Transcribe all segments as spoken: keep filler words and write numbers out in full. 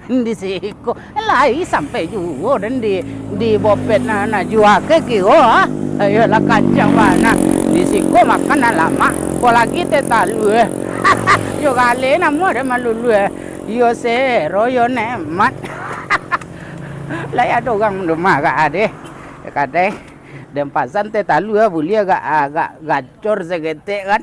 Di siko lai sampai juo den di, di bopet na, na jua ke kiro, ah. Ayolah kancang bana. Di siko makan nan lamak, ko lagi teh talua. Yo gale namo den malulua. Yo sero, yo nikmat. Lai ado urang rumah agak ade. Kadai den pasan teh talua buliah agak, agak gacor saketek kan.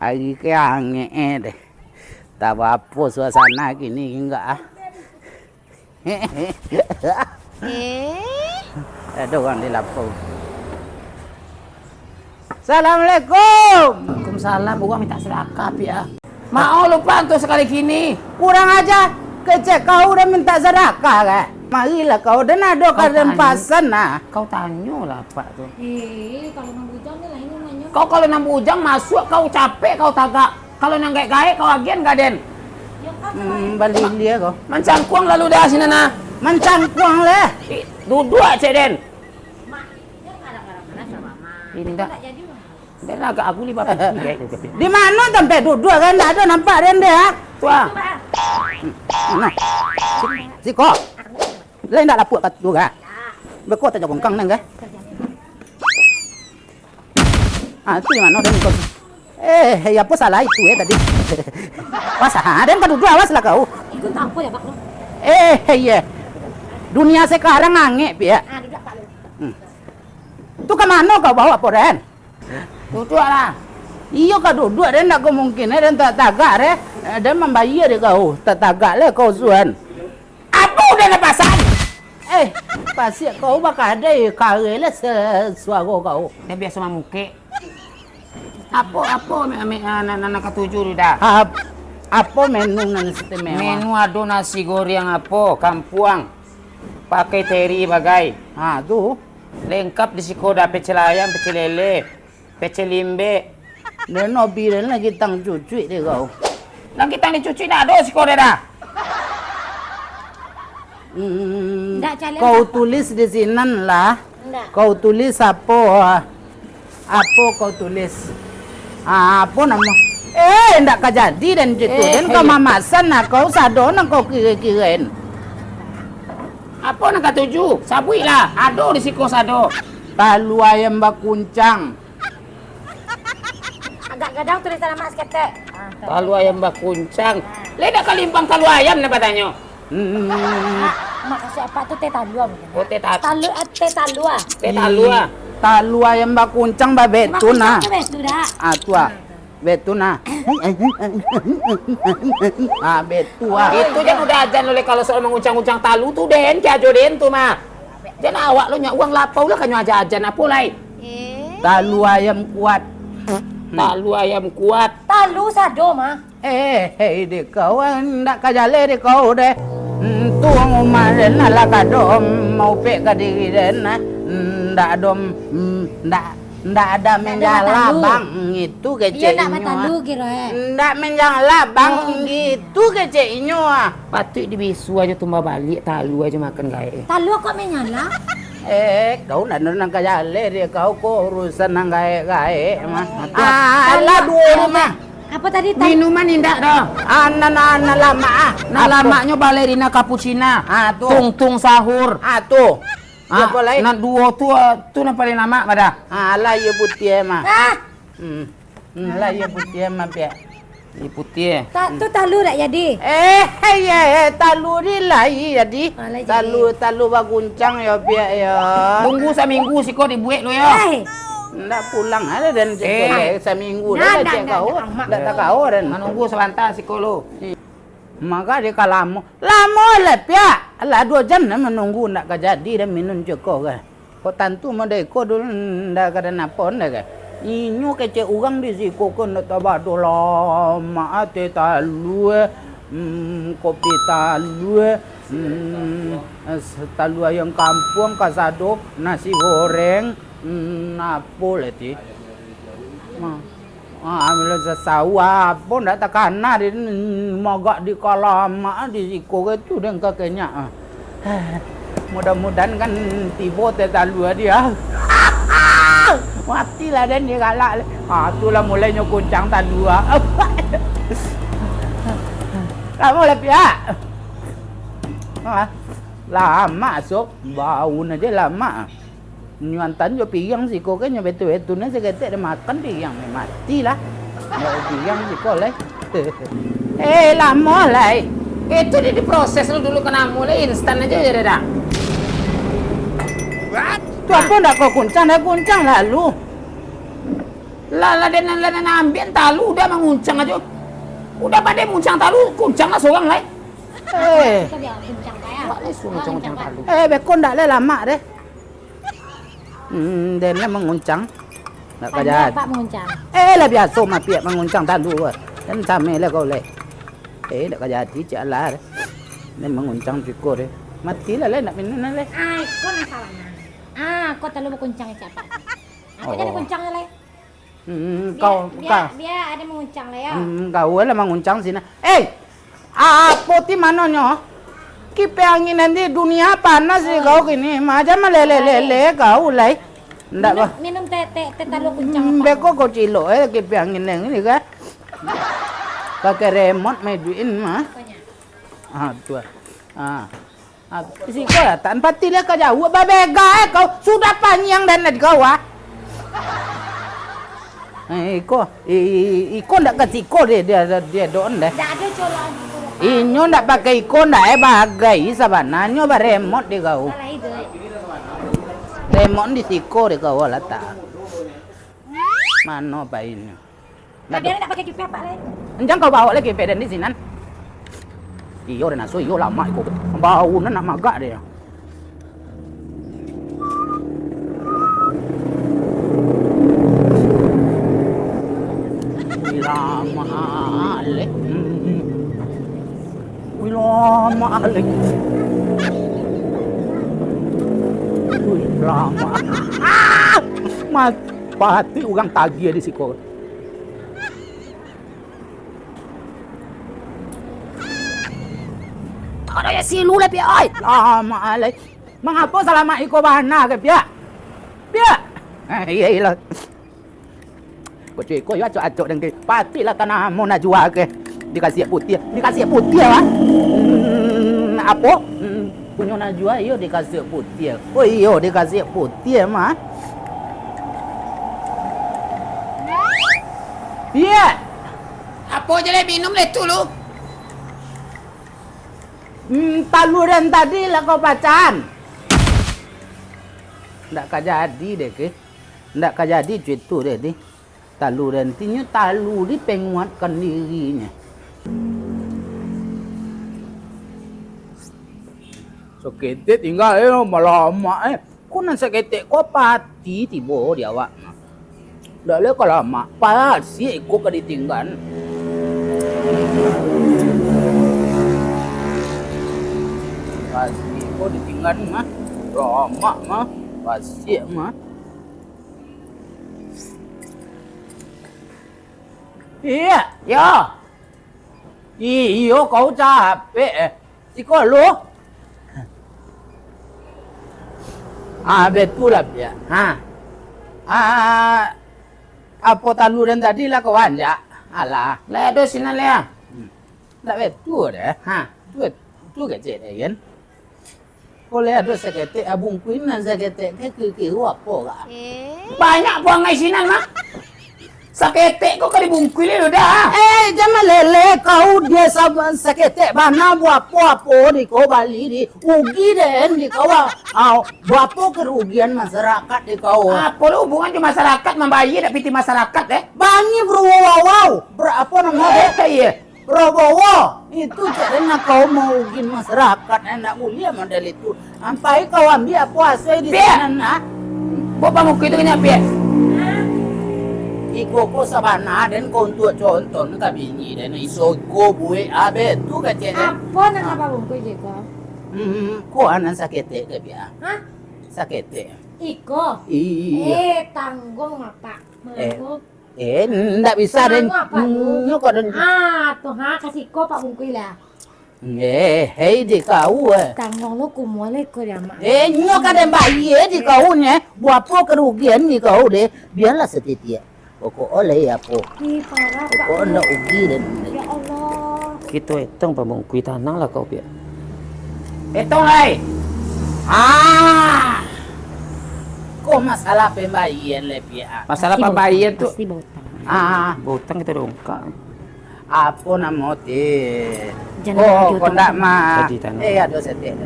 Ari ke angek eh deh. Tak apa suasana kini enggak ah. Eh? Ada orang di lapau. Assalamualaikum. Waalaikumsalam. Urang minta sadakah, Piak, ah. Maoh lupa tu sakali kini. Kurang aja. Kecek kau udah minta sadakah, kah? Marilah kau, den ado ka den pasan, nah. Kau tanyolah, Pak, tu. Eh, kalau nan bujang ni lah, ini nanya. Kau kalau nan bujang masuak, kau capek, kau tagak. Kalau nan gaek-gaek, kau agian ka den. Hmm, bali lia kau. Mancangkuang lalu dah sinan, nah. Mancangkuang leh. Ih, duduak cek den. Ini dah. Den agak aguli bapak. Di mano tampek duduak kan? Ndak ado nampak den deh, ah. Tu ah. Nah. Siko. Lai ndak lapuak ka tu, kah? Beko tajagongkang nang, kah? Ah, tu di mano den kau? Eh, eh, apo salah itu, eh, tadi? Awas, ha, den ka duduak, awas lah kau. Ikut apo ya, Pak, lu? Eh, eh, iya. Dunia sekarang angek, Piak. Ah, duduak, Pak, lu. Hmm. Tu ka mano kau bawa apo den? Duduak lah. Iyo ka duduak, den ndak ka mungkin, eh, den ta-, tagak, eh. Eh, den mambayia dek kau, ta-, tagak lah kau suan. Apo udah nak pasan? Eh, pasiak kau bakadai, kareh lah se-, suaro kau. Dah biaso mamukek. Apo, apo me-, me-, ah, nan, nan, nan katuju tu dah? Ap-, apo menu nan istimewa? Menu ado nasi goreng apo, kampuang. Pakai teri bagai. Ha, tu. Lengkap di siko dah, pecel ayam, pecel lele, pecel imbek. Den hobi den lah gitang cucuik dek kau. Nan gitang dicucuik ndak ado siko deh dah. Hmm, ndak, calon kau siapa? Tulis di sinan lah. Ndak. Kau tulis apo? Apo kau tulis? Ah, apo namo? Eh, ndak ka jadi den cek tu. Eh, den ka mamasan nah kau sado nan kau kira-kirain. Apo nan katuju? Sabuik lah. Ado di siko sado. Talua ayam bakuncang. Agak gadang tulisan amak saketek. Ah, tu. Talua ayam bakuncang. Lai dak kalimbang talua ayam, napa tanyo? Hmm. Ah, makasuik apak tu teh talua mungkin. Oh, teh ta- Talu-, ah, teh talua. Teh talua. Talua ayam bakuncang babetun, ah. Bakuncang tu betu dak? Ah, tu ah. Ah, tu. Betun, ah. Ah, betu, ah. Itu jan udah ajan oleh kalau soal manguncang-uncang talu tu, den, ki ajo den tu mah. Jan awak lo nyak uang lapau lah kanyo aja-ajan apo lai? Eh. Talu ayam kuat. Hmm. Talu ayam kuat. Talu sado mah. Eh, hei, dek kau, ah, ndak ka jaleh dek kau deh. Hmm, tu rumah den lah kado, hmm, maupek ka diri den, ah. Hmm, ndak ado, hmm, ndak, ndak ada. Ndak ada menjala batalu. Bang, itu kecek inyo, ah. Iyo, ndak batalu kiro, eh. Ndak menjala bang, oh, gitu kecek inyo, ah. Patuik dibisu ajo tumbah baliak, talu ajo makan gaek, eh. Talu kok menjala? Eh, kau ndak nan ka jaleh deh, kau ko urusan nan gaek-gaek mah. Ah, alah, duo rumah. Apo tadi, Tan? Minuman indak doh. Ah, nan, nan, nan lamak, ah. Nan lamaknyo balerina kapucina. Ah, tu. Tung-tung sahur. Ah, tu. Ah, apo lai? Nan duo tu, ah, tu nan paling lamak padah. Ah, alah, iyo putiah mah. Ah. Hmm. Hmm, alah, iyo putiah mah, Piak. Iyo putiah. Ta-, tu talu dak jadi? Eh, eh, eh, talu di lai jadi. Ah, lai jadi. Talu, talu baguncang yo, Piak, yo. Tunggu saminggu siko dibuek lu, yo. Eh. Ndak pulang ado den cek tu, eh. Saminggu dah cek kau. Ndak, ndak, ndak, ndak. Ndak takao den. Manunggu sabanta siko lu. Maka di kalamo. Lamo lah, Piak. Alah, duo jam lah manunggu, ndak ka jadi den minun ceko ka. Kok tantu model iko dulu, ndak ka den apo ndak ka. Inyo kecek urang di siko ko ndak tabado lamak, ah, teh talua, hmm, kopi talua, hmm, es, talua ayam kampuang kasado, nasi goreng, hmm, apo lai ti? Ma- Ah, ambilan sasawah pun ndak takana di, magak di kalamak di siko ke tu den kakenyak. Ah. Mudah-mudahan kan tibo teh talua dia. Matilah den digalak. Ah, tu lah mulainyo kuncang talua. Lamo lah, Piak. Ha, lamak, Sob. Bau nan ajo lamak. Nyo antaan jo piriang siko kan, nyo betu-betu ni saketek dek makan piriang ni, mati lah. Ndak piriang siko lai. Eh, lamo lai. Itu di, diproses lu dulu, ka namo lai, instan ajo yo, dah. Tu apo ndak kau kuncang, dah kuncang lalu. Lah, lah, den, lah, den ambiak talu, udah manguncang ajo. Udah pandai manguncang talu, kuncang lah sorang lai. Eh. Kita biar kuncang, Pak, ya. Pak, ni suruh kuncang-kuncang talu. Eh, beko ndak lai lamak deh. Hmm, den lah manguncang. Ndak ka jadi. Pak manguncang. Eh, lah biaso mah Piak manguncang talu. Den samai lah kau lai. Eh, ndak ka jadi, cak alah. Den manguncang siko deh. Mati lah lai, ndak minum lah lai. Ah, iko nan salah nah. Ah, kau talu bakuncang cak apo? Aku jadi kuncang lai. Hmm, kau, biar, kau. Biar ado manguncang lah, yo. Hmm, kau lah manguncang sinan. Eh, apo ti manonyo? Kipek angin nan di dunia panas di kau kini. Macam malele-lele kau lai. Ndak bah. Minum, minum teh, teh, teh talu kuncang, hmm, apo? Beko kau cilok, eh, kipek angin nan ini kan. Pakai remote main duit mah. Apanya? Ah, tu ah. Ah. Ah, siko lah, tan pati lah ka jauah, babega eh kau, sudah panjang dan di kau ah. Eh, iko, i-, i-, iko ndak ka siko dia, dia, dia, dia don deh. Ndak ado colokan gitu, Pak. Inyo ndak pakai iko ndak eh, bagai sabananyo baremot di kau. Salah itu, eh. Remot di siko di kau latak. Mano painyo? Tapi ado nak pakai kipek apak lai? Anjang kau bawa lai kipek den di sinan. Iyo, den aso, iyo, lamak iko. Bau nan nak magak deh. Wih, lamak, Alek. Hmm. Wih, lamak, Alek. Wih, lamak. Ah! Mat-, Pati urang tagih di siko. Kada ya silu lah, Piak, ai. Lamak alai. Mangapo salamak iko bana ke, Piak? Piak. Eh, iyo, iyo lah. Kocik iko yo acok-acok dengki. Pati lah tanah ambo Najwa ke. Dikasiak putiah. Dikasiak putiah, ah. Hmm, apo? Hmm. Punyo Najwa iyo dikasiak putiah. Oh iyo, dikasiak putiah mah. Iya. Apo je leh minum leh tu lu? Hmm, talu den tadi lah kau pacahan. Ndak ka jadi deh, ke. Ndak ka jadi cuitu deh, di. Talu den ti nyo talu dipanguatkan dirinyo. Saketek tingga, eh, malamak, eh. Ko nan saketek ko pati tibo di awak. Ndak lai ka lamak, pasiak iko ka ditinggan. Pasiak iko ditinggan mah, lamak mah, pasiak mah. Iya, yo. Iyo, kau capek, eh. Siko lu. Ah, betul lah, Piak. Ha. Ah, apo talu den tadi lah kau anjak? Alah, lah ado sinan lah. Hmm. Ndak betul deh. Ha. Tu, tu kecek deh, kan? Kok lai ado saketek, abungkuih nan saketek ke, kiro-kiro apo kah? Eh. Banyak buangai sinan mah. Saketek kok ka dibungkuih lai dah. Eh, jan malele kau, dia sab-, saketek bana buapo-apo di kau bali di, rugi den di kau, ah. Au, buapo kerugian masyarakat di kau? Apo lo hubungan jo masyarakat, mambayia dak piti masyarakat, eh? Bani bro, wow, wow. Ber-, apo namo deh? Eh, iya. Prabowo, itu cak den nak kau maugian masyarakat, eh, nak uliah model itu. Ampai kau ambiak apo asai di sinan, ah? Bo pamuka itu kanyak, Piak? Iko ko sabana den ko untuak contoh ka bini den, iso ko buek abih tu kecek den. Apo nan ka babungkuih je ko? Hmm, ko anan saketek ke, Piak? Hah? Saketek. Iko? Iya. Eh, tangguang, Apak. Eh. Mangko Eh, ndak bisa den. Nyo kok den. Ah, tu ha, kasih ko Pak bungkuih lah. Eh, hei di kau, eh. Tangguang lo kumuah lai ko dia, Mak. Eh, nyo ka den bayia di kau nyo. Buapo kerugian di kau deh? Biarlah setitiak. Pokok oleh apo? Ih, parah, Pak. Pokok ndak ugi den. Ya Kito etong pamungkui tanang lah kau, Piak. Etong lai. Ah. Ko masalah pambayia lai, Piak. Masalah pambayia tu. Pasti bautang. Ah, bautang kito dongkak. Apo namo ti? Ko, ko ndak ma-, eh, ado setek.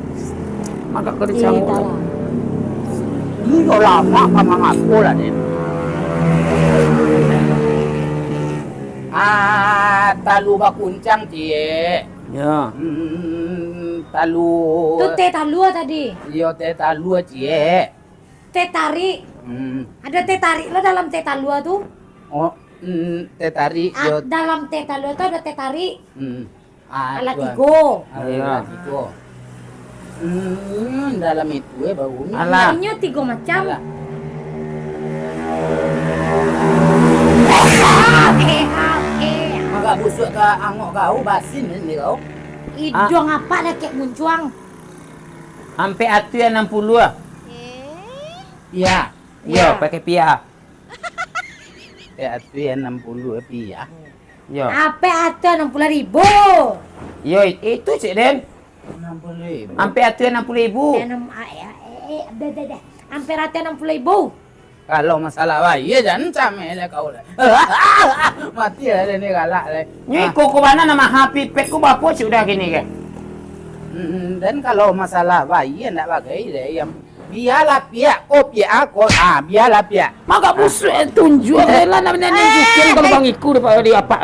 Mangko kau dicamuk. Iyo lamo ka mangapo lah, Den. Ah, talu bakuncang, Ciek. Ya. Hmm, talu. Tu teh talua tadi. Iyo, teh talua, Ciek. Teh tarik. Hmm. Ado teh tarik lo dalam teh talua tu. Oh, hmm, teh tarik, ah, yo. Dalam teh talua tu ado teh tarik. Hmm. Ah, alah tigo. Alah tigo. Hmm, dalam itu, eh, bau ni. Alah. Inyo tigo macam. Alah. Eh, eh. Agak busuk ka angok kau, basin ni kau. Iduang apak dah kek muncuang. Ampek atuih anam puluah. Eh? Pia. Iyo, pakai pia. Ampek atuih anam puluah pia. Iyo. Ampek atuih anam puluah ribu. Iyo, i-, itu cek den. Anam puluah ribu. Ampek atuih anam puluah ribu. Eh, anam, ah, eh, eh, eh, dah, dah, dah. Ampek atuih anam puluah ribu. Kalau masalah bayia, jan cameh lah kau lah. Mati lah den ni galak lah. Ni koko bana nama hapi pek ko bapo sudah kini ke? Hmm, den kalau masalah bayia ndak bagai deh, yang bialah piak, ko piak, ah, ko, ah, bialah piak. Mangko busuak tunjuak lah, nak nunjukin kalau bang iku daripada di apak.